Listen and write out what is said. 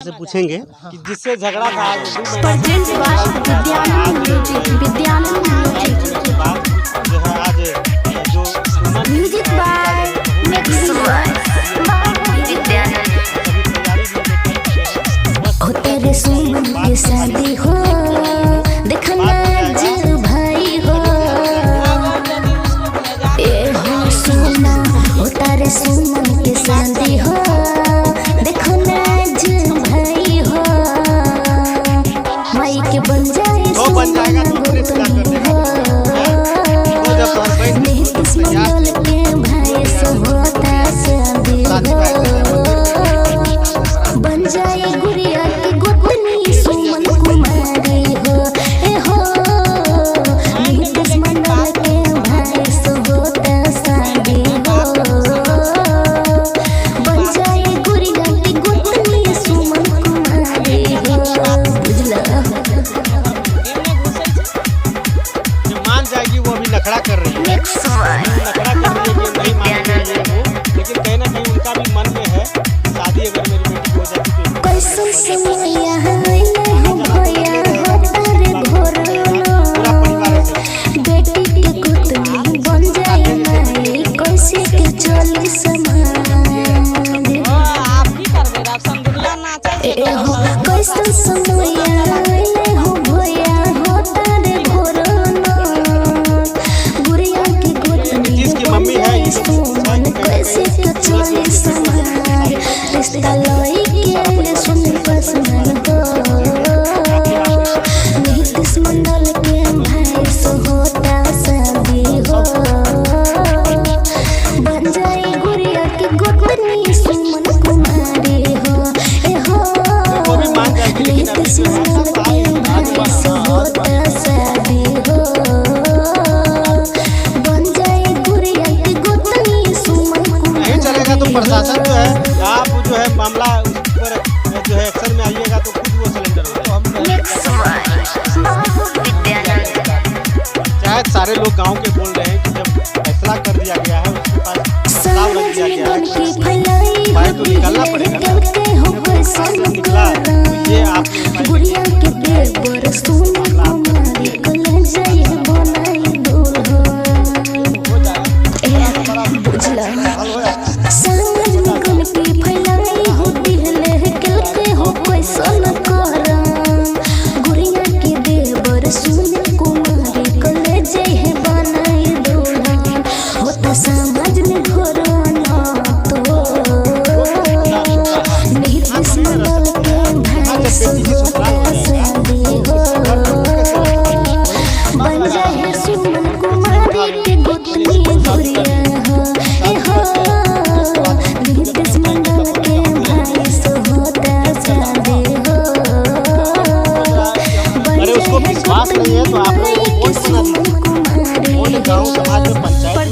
से पूछेंगे कि जिससे झगड़ा था आज 2 महीना present by Vidyanand music, Vidyanand music. के बाद जो है आज जो सुमन म्यूजिक बाय मिक्स बाय बाबू विद्यानंद। सभी तैयारी भी लेकर आए हैं। बस हो तेरे सुमन के शादी हो, देखना आज भाई हो। ए हो सोना, हो तारे सुमन के शादी हो, देखना आज भाई हो। माई के बन जाए तो बन जाएगा सुमन तो फिर क्या कर गोतनी देगा? हो। तो जब तोहर बहन नीतीश मंडल के भाई से होता शादी हो, बन जाए गुड़िया की गोतनी सुमन कुमारी हो। ए हो नीतीश मंडल के भाई से होता शादी हो, बन जाए गुड़िया की गोतनी सुमन कुमारी हो। बुझला? जो मान जाएगी वो अभी नखड़ा कर रही है, मिक्स बाय नखड़ा कर रही है कि नहीं मानेंगे वो, लेकिन कहीं ना कहीं उनका भी मन में है शादी अगर मेरी बेटी की हो जाती तो कैसन समैया आइले हो भैया, हो तारे घोरना। पूरा परिवार ऐसे बेटी के गोतनी बन जाए माई, कैसे के चली समाज। ए हो कैसन समैया आइले हो भैया, हो तारे घोरना। गुड़िया के गोतनी जिसकी बन मम्मी है, जाए ये सुमन, कैसे के चली समाज। रिश्ता लई के सुन पसंद हो, नीतीश मंडल के भाई से होता शादी हो, बन जाए गुड़िया के गोतनी सुमन कुमारी हो। ए हो वो भी मान जाएगी, लेकिन अभी नीतीश जो है मंडल के भाई से होता शादी हो, बन जाए गुड़िया के गोतनी सुमन कुमारी नहीं चलेगा तो प्रशासन जो है हो। आप जो है मामला उस पर जो है एक्शन में आइएगा तो खुद वो सिलेंडर हो जाएगा। मिक्स बाय बाबू विद्यानंद। चाहे सारे लोग गांव के बोल रहे हैं कि जब फैसला कर दिया गया है उसके पास प्रस्ताव रख समाज दिया में गया है बन के फैलाई उपाय हो तो निकालना पड़ेगा ना। के हो कैसन निकला तो ये आप गुड़िया के देवर सोनी कुमारी कल जाए बनाई दुल्हन। ए बुझला? समाज में गन के फैलाई हो दिहले के हो कैसन करम। गुड़िया के देवर सोनी कुमारी कल जाए बनाई दुल्हन। होता समाज में घोरना तो नीतीश मंडल के भाई से होता शादी हो, बन जाए सुमन कुमारी के गोतनी गुड़िया हो। ए हो नीतीश मंडल के भाई से होता शादी हो, बन अरे उसको जाए विश्वास नहीं है तो आप लोग गोतनी को वोट बना के दीजिए। सुमन कुमारी वोट गाँव समाज में पंचायत